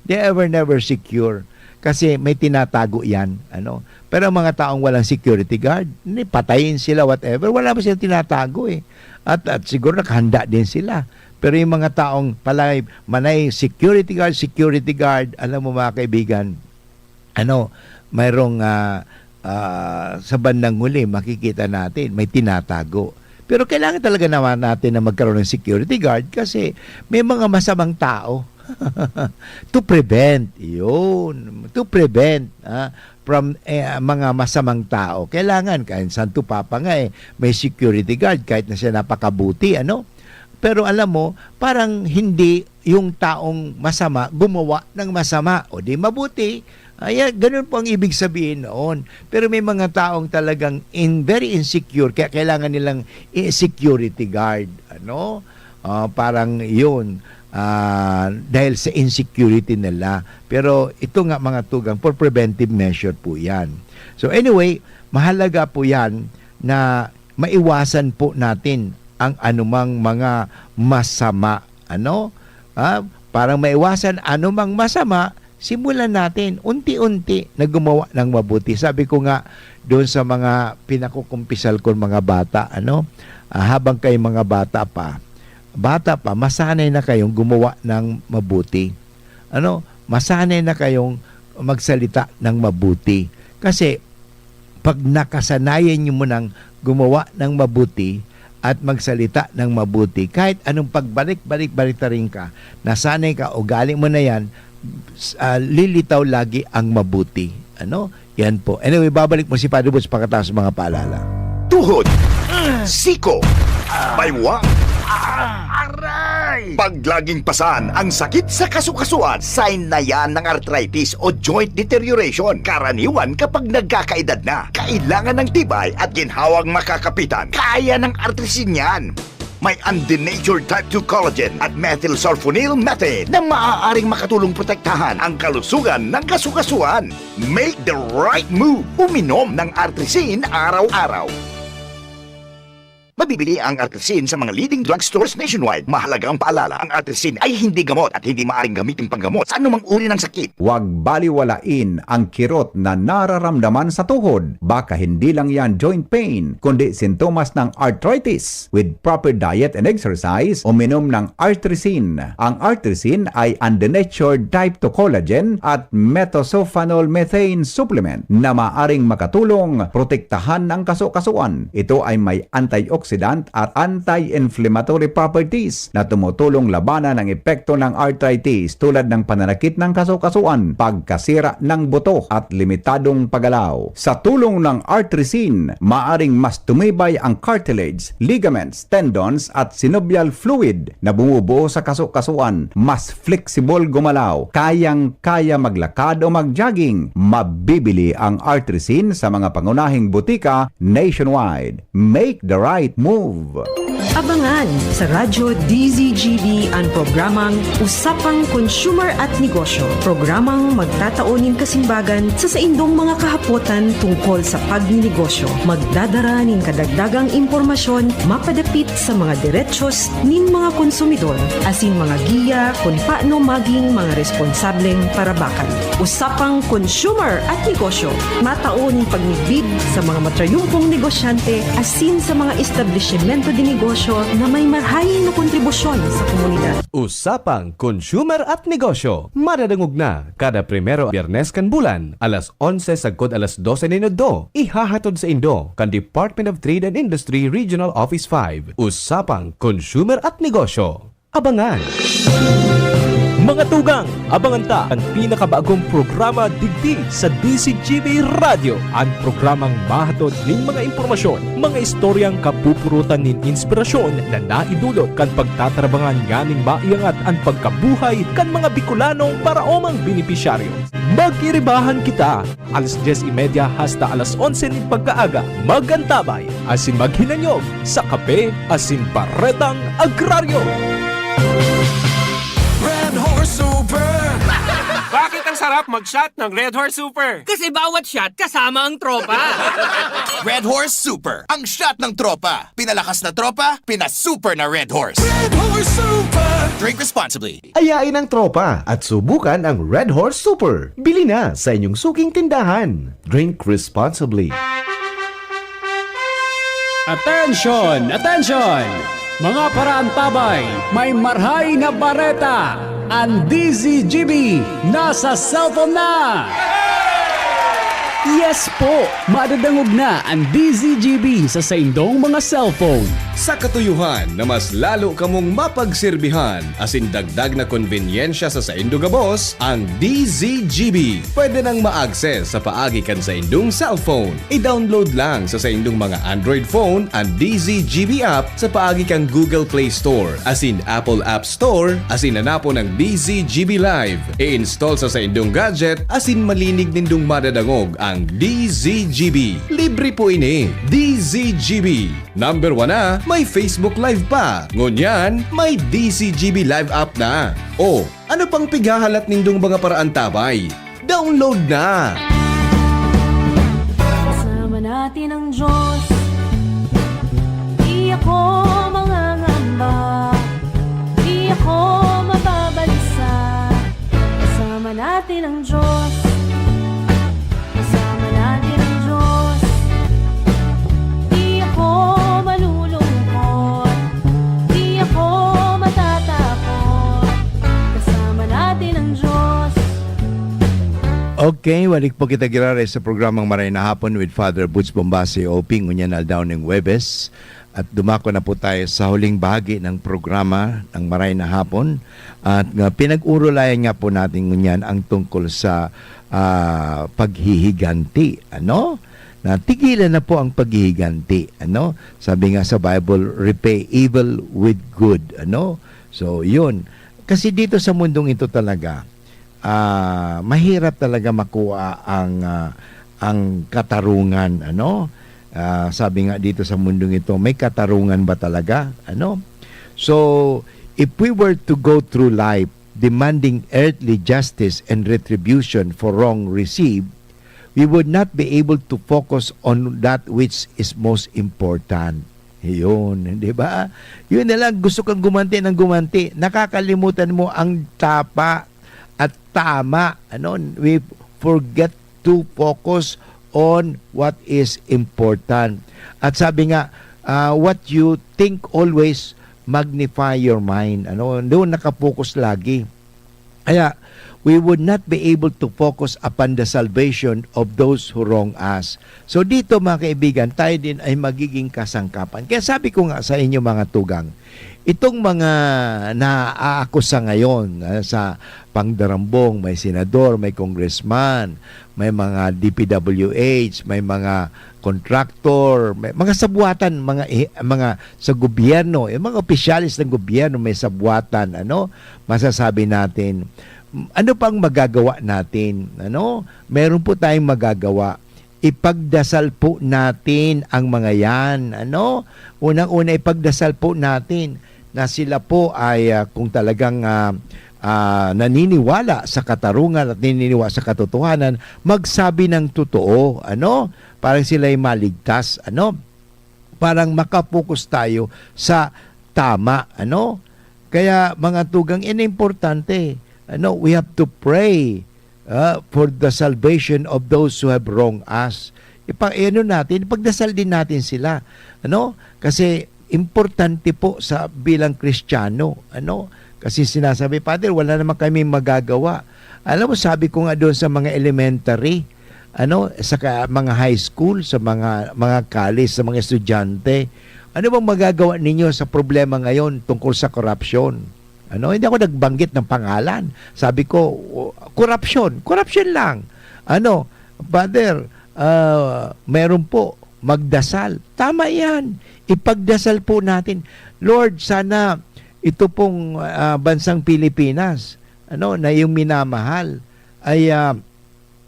They ever never secure. Kasi may tinatago yan. Ano? Pero ang mga taong walang security guard, ni patayin sila, whatever, wala mo silang tinatago eh. At, at siguro nakahanda din sila. Pero yung mga taong palagi, manay security guard, security guard, alam mo mga kaibigan, ano, mayroong, ah, ah, sa bandang huli, makikita natin, may tinatago. Pero kailangan talaga naman natin na magkaroon ng security guard kasi may mga masamang tao. To prevent, yun. To prevent, ah, from, eh, mga masamang tao. Kailangan, kahit Santo Papa nga eh, may security guard kahit na siya napakabuti, ano? Pero alam mo, parang hindi yung taong masama gumawa ng masama. O di mabuti, ay, ganun po ang ibig sabihin noon. Pero may mga taong talagang in, very insecure, kaya kailangan nilang i-, security guard. Ano? Ah, parang yun, ah, dahil sa insecurity nila. Pero ito nga mga tugang, for preventive measure po yan. So anyway, mahalaga po yan na maiwasan po natin ang anumang mga masama. Ano? Ah, para maiwasan anumang masama, simulan natin unti-unti na gumawa ng mabuti. Sabi ko nga doon sa mga pinakukumpisal ko, mga bata, ano, ah, habang kayo mga bata pa, bata pa, masanay na kayong gumawa ng mabuti. Ano, masanay na kayong magsalita ng mabuti. Kasi pag nakasanayan nyo mo nang gumawa ng mabuti at magsalita ng mabuti, kahit anong pagbalik-balik-balik ta rin ka, nasanay ka, ugali mo na yan, s-, ah, lilitaw lagi ang mabuti. Ano? Yan po. Anyway, babalik mo si Padre Boots pagkatapos mga paalala. Tuhod, siko, baywa, aray! Pag laging pasan ang sakit sa kasukasuan, sign na yan ng arthritis o joint deterioration. Karaniwan kapag nagkakaedad na, kailangan ng tibay at ginhawang makakapitan. Kaya ng Artrisin yan. May undenatured type two collagen at methylsulfonyl methane na maaaring makatulong protektahan ang kalusugan ng kasukasuan. Make the right move. Uminom ng Artrisin araw-araw. Mabibili ang Artrisin sa mga leading drugstores nationwide. Mahalagang paalala, ang Artrisin ay hindi gamot at hindi maaaring gamitin panggamot sa anumang uri ng sakit. Huwag baliwalain ang kirot na nararamdaman sa tuhod. Baka hindi lang yan joint pain, kundi sintomas ng arthritis. With proper diet and exercise, uminom ng Artrisin. Ang Artrisin ay undenatured type two collagen at methylsulfonyl methane supplement na maaring makatulong protektahan ang kasukasuan. Ito ay may antioxidant antioxidant at anti-inflammatory properties na tumutulong labanan ang epekto ng arthritis tulad ng pananakit ng kasukasuan, pagkasira ng buto at limitadong paggalaw. Sa tulong ng Artrisin, maaring mas tumibay ang cartilage, ligaments, tendons at synovial fluid na bumubuo sa kasukasuan, mas flexible gumalaw, kayang-kaya maglakad o mag-jogging. Mabibili ang Artrisin sa mga pangunahing butika nationwide. Make the right move! Abangan sa Radyo D Z G B an programang Usapang Consumer at Negosyo, programang magtatao nin kasimbagan sa saindong mga kahapotan tungkol sa pagninegosyo. Magdadara nin kadagdagang impormasyon mapadapit sa mga derechos nin mga konsumidor, asin mga giya kun paano maging mga responsableng parabakan. Usapang Consumer at Negosyo, matao nin pagmidbid sa mga matrayumpong negosyante asin sa mga establisimento de negosyo na may marahay na kontribusyon sa komunidad. Usapang Consumer at Negosyo, madadangog na kada primero Biyernes kan bulan, alas onse sagkod alas dose nin udto. Ihahatod saindo kan Department of Trade and Industry Regional Office five. Usapang Consumer at Negosyo. Abangan! Mga tugang, abangan ta an pinakabagong programa digdi sa D Z G B Radyo, an programang mahatod nin mga impormasyon, mga istoryang kapupurutan nin inspirasyon na naidulot kan pagtatrabangan nganing maiangat an pagkabuhay kan mga Bicolanong paraomang benepisyaryo. Mag-iribahan kita, alas dyes y media hasta alas onse nin pagkaaga. Mag-antabay asin maghinanyog sa Kape asin Baretang Agraryo. Red Horse Super! Bakit ang sarap mag-shot ng Red Horse Super? Kasi bawat shot kasama ang tropa. Red Horse Super, ang shot ng tropa. Pinalakas na tropa, pinasuper na Red Horse. Red Horse Super! Drink responsibly. Ayain ang tropa at subukan ang Red Horse Super. Bili na sa inyong suking tindahan. Drink responsibly. Attention! Attention! Mga paraantabay, may marahay na bareta! An D Z G B nasa cellphone na! Yes po! Madadangog na an D Z G B sa saindong mga cellphone. Sa katuyohan na mas lalo kamong mapagserbihan asin dagdag na konbenyensya sa saindo gabos, ang D Z G B pwede nang ma-access sa paagi kan saindong cellphone. I-download lang sa saindong mga Android phone an D Z G B app sa paagi kan Google Play Store asin Apple App Store, asin hanapon ang D Z G B Live. I-install sa saindong gadget asin malinig nindong madadangog ang D Z G B. Libre po ini. D Z G B. Number one na, may Facebook Live pa. Ngunyan, may D Z G B Live app na. O, ano pang pighahalat nindong mga paraantabay? Download na! Kasama natin ang Diyos. Di ako mangangamba. Di ako mababalisa. Kasama natin ang Diyos. Kasama natin ang Diyos. Di ako malulungkot. Di ako matatakot. Kasama natin ang Diyos. Okay, balik po kita giraray sa programang Maray na Hapon with Father Butch Bombasi, O P, ngunyan aldaw ning Huwebes. At dumako na po tayo sa huling bahagi ng programa ng Maray na Hapon. At nga, pinag-urulayan nga po natin ngunyan ang tungkol sa, ah, paghihiganti, ano? Na tigilan na po ang paghihiganti, ano? Sabi nga sa Bible, "Repay evil with good," ano? So, yun. Kasi dito sa mundong ito talaga, ah, mahirap talaga makuha ang, ah, ang katarungan, ano? Ah, sabi nga dito sa mundong ito, may katarungan ba talaga? Ano? So, if we were to go through life demanding earthly justice and retribution for wrong received, we would not be able to focus on that which is most important. Yun, di ba? Yun na lang, gusto kang gumanti ng gumanti. Nakakalimutan mo ang tapa at tama. Ano? We forget to focus on what is important. At sabi nga, ah, "What you think always magnify your mind." Ano? Doon nakapokus lagi. Kaya, we would not be able to focus upon the salvation of those who wrong us. So dito, mga kaibigan, tayo din ay magiging kasangkapan. Kaya sabi ko nga sa inyo, mga tugang, itong mga naaakusa ngayon, ah, sa pangdarambong, may senador, may congressman, may mga D P W H, may mga contractor, may mga sabuatan, mga i-, mga sa gobyerno, yung mga opisyalis ng gobyerno may sabuatan, ano, masasabi natin, ano pang magagawa natin, ano? Meron po tayong magagawa. Ipagdasal po natin ang mga yan, ano? Unang-una, ipagdasal po natin na sila po ay, ah, kung talagang, ah, ah, naniniwala sa katarungan at naniniwala sa katotohanan, magsabi ng totoo, ano? Parang sila'y maligtas, ano? Parang makapokus tayo sa tama, ano? Kaya, mga tugang, ini importante, ano? We have to pray, ah, for the salvation of those who have wronged us. Ipa-, ano natin, ipagdasal din natin sila, ano? Kasi importante po sa bilang Kristiyano, ano? Kasi sinasabi, "Father, wala naman kaming magagawa." Alam mo, sabi ko nga doon sa mga elementary, ano, sa ka-, mga high school, sa mga, mga college, sa mga estudyante, "Ano bang magagawa ninyo sa problema ngayon tungkol sa korupsyon?" Ano, hindi ako nagbanggit ng pangalan. Sabi ko, "O, korupsyon, korupsyon lang." Ano, "Father, ah, meron po, magdasal." Tama yan. Ipagdasal po natin, "Lord, sana ito pong, ah, bansang Pilipinas, ano, na iyong minamahal ay, ah,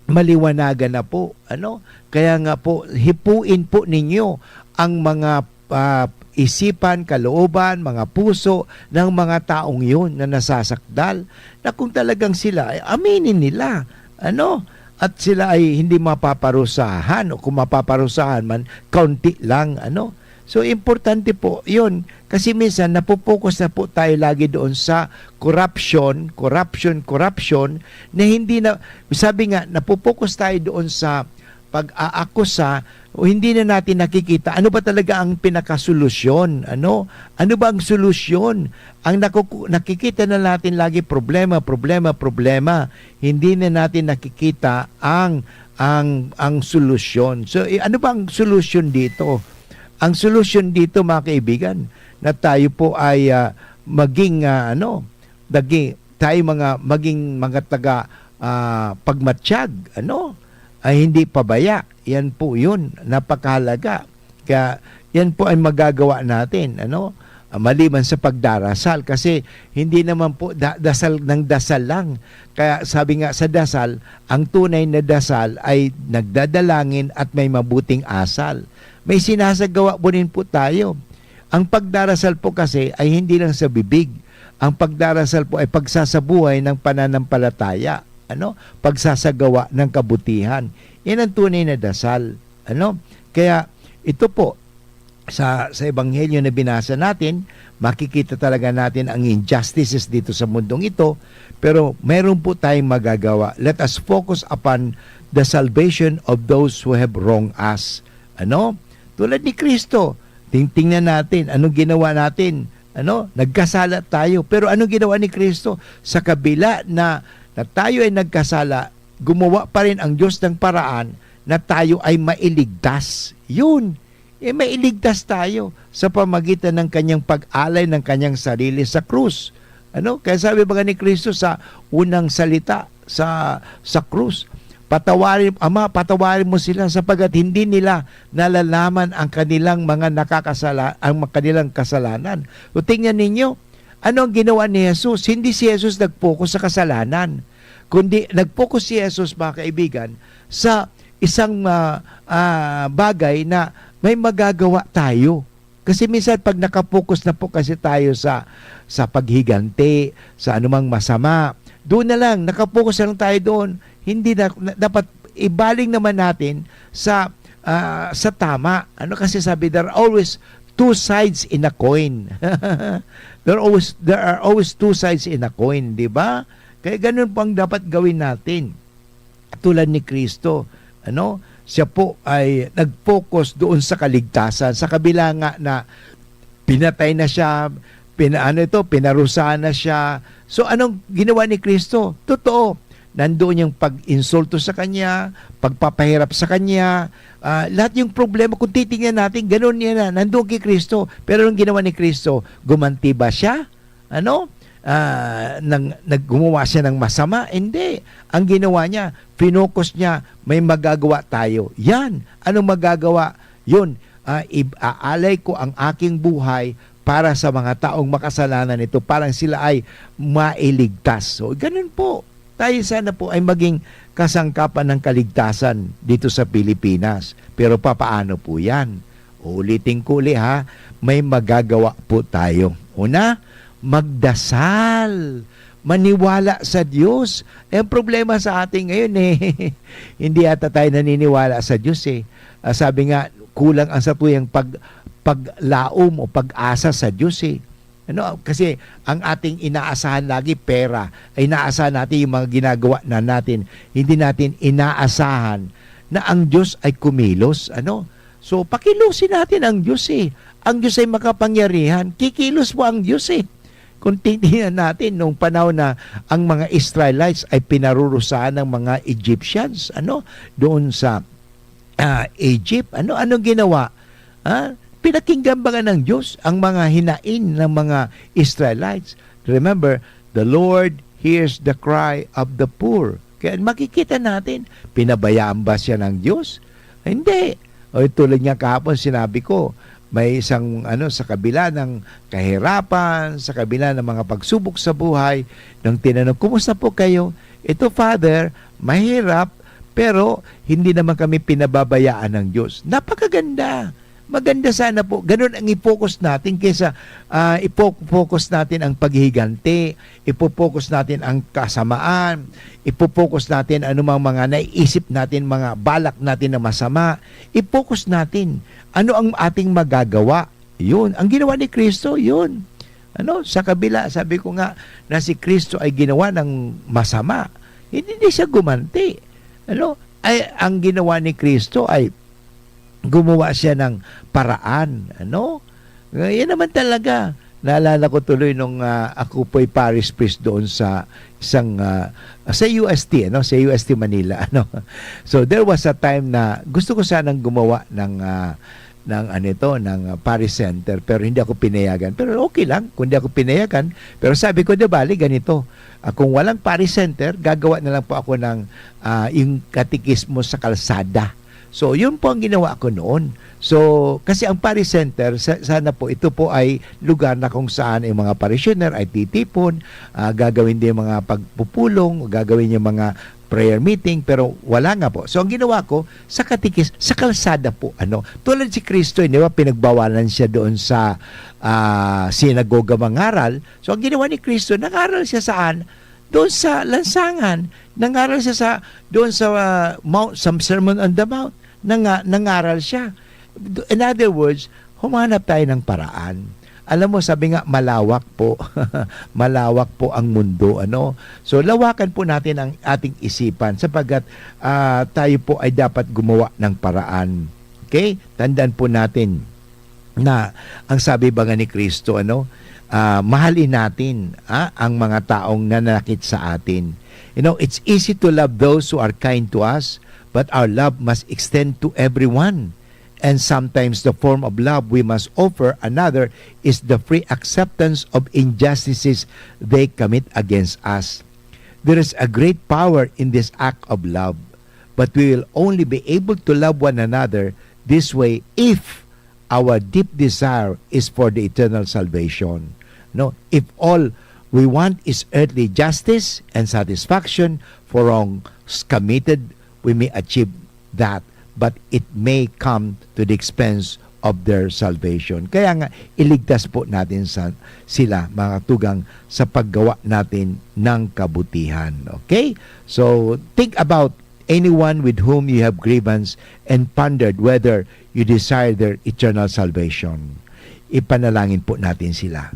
maliwanagan na po, ano? Kaya nga po, hipuin po ninyo ang mga, ah, isipan, kalooban, mga puso ng mga taong yun na nasasakdal, na kung talagang sila, ay aminin nila, ano? At sila ay hindi mapaparusahan, o kung mapaparusahan man, kaunti lang, ano?" So, importante po yun. Kasi minsan, napopokus na po tayo lagi doon sa corruption, corruption, corruption, na hindi na, sabi nga, napopokus tayo doon sa pag-aakusa, o hindi na natin nakikita ano ba talaga ang pinakasolusyon, ano? Ano ba ang solusyon? Ang nakuku-, nakikita na natin lagi, problema, problema, problema. Hindi na natin nakikita ang, ang, ang solusyon. So, i-, ano ba ang solusyon dito? Ang solusyon dito, mga kaibigan, na tayo po ay, ah, maging, ah, ano, dagi-, tayo mga, maging mga taga, ah, pagmatyag, ano, ay hindi pabaya. Yan po yun, napakahalaga. Kaya yan po ay magagawa natin, ano, ah, maliban sa pagdarasal. Kasi hindi naman po da-, dasal ng dasal lang. Kaya sabi nga sa dasal, ang tunay na dasal ay nagdadalangin at may mabuting asal. May sinasagawa po rin po tayo. Ang pagdarasal po kasi ay hindi lang sa bibig. Ang pagdarasal po ay pagsasabuhay ng pananampalataya, ano? Pagsasagawa ng kabutihan. Yan ang tunay na dasal, ano? Kaya ito po, sa, sa ebanghelyo na binasa natin, makikita talaga natin ang injustices dito sa mundong ito, pero meron po tayong magagawa. Let us focus upon the salvation of those who have wronged us. Ano? Tulad ni Kristo, tingtingnan natin anong ginawa natin. Ano? Nagkasala tayo. Pero anong ginawa ni Kristo? Sa kabila na, na tayo ay nagkasala, gumawa pa rin ang Diyos ng paraan na tayo ay mailigtas. Yun. Eh, mailigtas tayo sa pamagitan ng kanyang pag-alay ng kanyang sarili sa krus. Ano? Kaya sabi ba ni Kristo sa unang salita sa, sa krus, "Patawarin, Ama, patawarin mo sila sapagkat hindi nila nalalaman ang kanilang mga nakakasala-, ang kanilang kasalanan." O, tingnan ninyo, ano ang ginawa ni Jesus? Hindi si Jesus nag-focus sa kasalanan, kundi nag-focus si Jesus, mga kaibigan, sa isang, ah, ah, bagay na may magagawa tayo. Kasi minsan 'pag naka-focus na po kasi tayo sa, sa paghiganti, sa anumang masama, doon na lang, naka-focus na lang tayo doon. Hindi na, na, dapat ibaling naman natin sa, ah, sa tama. Ano kasi sabi, "There are always two sides in a coin." There are always, there are always two sides in a coin, di ba? Kaya ganun po ang dapat gawin natin. Tulad ni Kristo, ano? Siya po ay nag-focus doon sa kaligtasan. Sa kabila nga na pinatay na siya, pina-, ano ito, pinarusahan na siya. So, anong ginawa ni Kristo? Totoo, nandoon yung pag-insulto sa kanya, pagpapahirap sa kanya, ah, lahat yung problema, kung titingnan natin, ganun yan na, nandoon kay Kristo. Pero anong ginawa ni Kristo? Gumanti ba siya? Ano? Ah, nang, nag-, gumawa siya ng masama? Hindi. Ang ginawa niya, finokus niya, may magagawa tayo. Yan. Anong magagawa? Yun, ah, ib-, aalay ko ang aking buhay para sa mga taong makasalanan ito, parang sila ay mailigtas. So, ganun po. Tayo sana po ay maging kasangkapan ng kaligtasan dito sa Pilipinas. Pero papaano po yan? Uulitin ko uli ha, may magagawa po tayo. Una, magdasal. Maniwala sa Diyos. Eh, ang problema sa atin ngayon eh, hindi ata tayo naniniwala sa Diyos eh. Ah, sabi nga, kulang ang satuyang pag-, paglaom o pag-asa sa Diyos eh. Ano, kasi ang ating inaasahan lagi pera, ay inaasahan natin yung mga ginagawa na natin. Hindi natin inaasahan na ang Diyos ay kumilos. Ano? So, pakilusin natin ang Diyos eh. Ang Diyos ay makapangyarihan. Kikilos po ang Diyos eh. Kung titingnan natin, nung panahon na ang mga Israelites ay pinarurusahan ng mga Egyptians, ano, doon sa, ah, Egypt, ano, anong ginawa? Ah, pinakinggan ba ng Diyos ang mga hinaing ng mga Israelites? Remember, the Lord hears the cry of the poor. Kaya makikita natin, pinabayaan ba siya ng Diyos? Hindi. O, tulad nga kahapon sinabi ko, may isang, ano, sa kabila ng kahirapan, sa kabila ng mga pagsubok sa buhay, nang tinanong, "Kumusta po kayo?" "Ito, Father, mahirap, pero hindi naman kami pinababayaan ng Diyos." Napakaganda. Maganda sana po. Ganun ang i-focus natin kaysa, ah, ipo-, focus natin ang paghihiganti, ipo-focus natin ang kasamaan, ipo-focus natin anumang mga naiisip natin, mga balak natin na masama, i-focus natin ano ang ating magagawa. Yun, ang ginawa ni Kristo, yun. Ano, sa kabila, sabi ko nga, na si Kristo ay ginawa ng masama, hindi, hindi siya gumanti. Ano, ay, ang ginawa ni Kristo ay gumawa siya ng paraan, ano? Yan naman talaga. Naalala ko tuloy nung, ah, ako po'y parish priest doon sa isang, ah, sa U S T, ano? Sa U S T Manila, ano? So, there was a time na gusto ko sanang gumawa ng, ah, ng ano ito, ng, ah, parish center, pero hindi ako pinayagan. Pero okay lang kung hindi ako pinayagan. Pero sabi ko, "Di bali, ganito. Ah, kung walang parish center, gagawa na lang po ako ng, ah, yung katekismo sa kalsada." So, yun po ang ginawa ko noon. So, kasi ang parish center, sa-, sana po, ito po ay lugar na kung saan yung mga parishioner ay titipon, ah, gagawin din yung mga pagpupulong, gagawin yung mga prayer meeting, pero wala nga po. So, ang ginawa ko, sa katikis-, sa kalsada po, ano, tulad si Kristo, di ba, pinagbawalan siya doon sa, ah, sinagoga mangaral. So, ang ginawa ni Kristo, nangaral siya saan? Doon sa lansangan. Nangaral siya sa, doon sa, ah, Mount, sa Sermon on the Mount. Nanga-, nangaral siya. In other words, humanap tayo ng paraan. Alam mo, sabi nga, malawak po. Malawak po ang mundo, ano? So, lawakan po natin ang ating isipan sapagkat, ah, tayo po ay dapat gumawa ng paraan. Okay? Tandaan po natin na ang sabi ba nga ni Kristo, ano, ah, mahalin natin, ah, ang mga taong nananakit sa atin. You know, it's easy to love those who are kind to us, but our love must extend to everyone. And sometimes the form of love we must offer another is the free acceptance of injustices they commit against us. There is a great power in this act of love, but we will only be able to love one another this way if our deep desire is for the eternal salvation. No, if all we want is earthly justice and satisfaction for wrongs committed, we may achieve that, but it may come to the expense of their salvation. Kaya nga, iligtas po natin sa, sila, mga tugang, sa paggawa natin ng kabutihan. Okay? So, think about anyone with whom you have grievance and pondered whether you desire their eternal salvation. Ipanalangin po natin sila.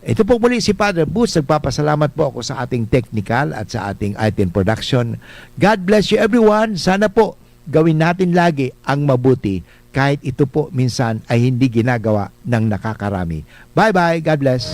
Ito po muli si Father Boots. Nagpapasalamat po ako sa ating technical at sa ating I T and production. God bless you everyone. Sana po gawin natin lagi ang mabuti kahit ito po minsan ay hindi ginagawa ng nakakarami. Bye-bye. God bless.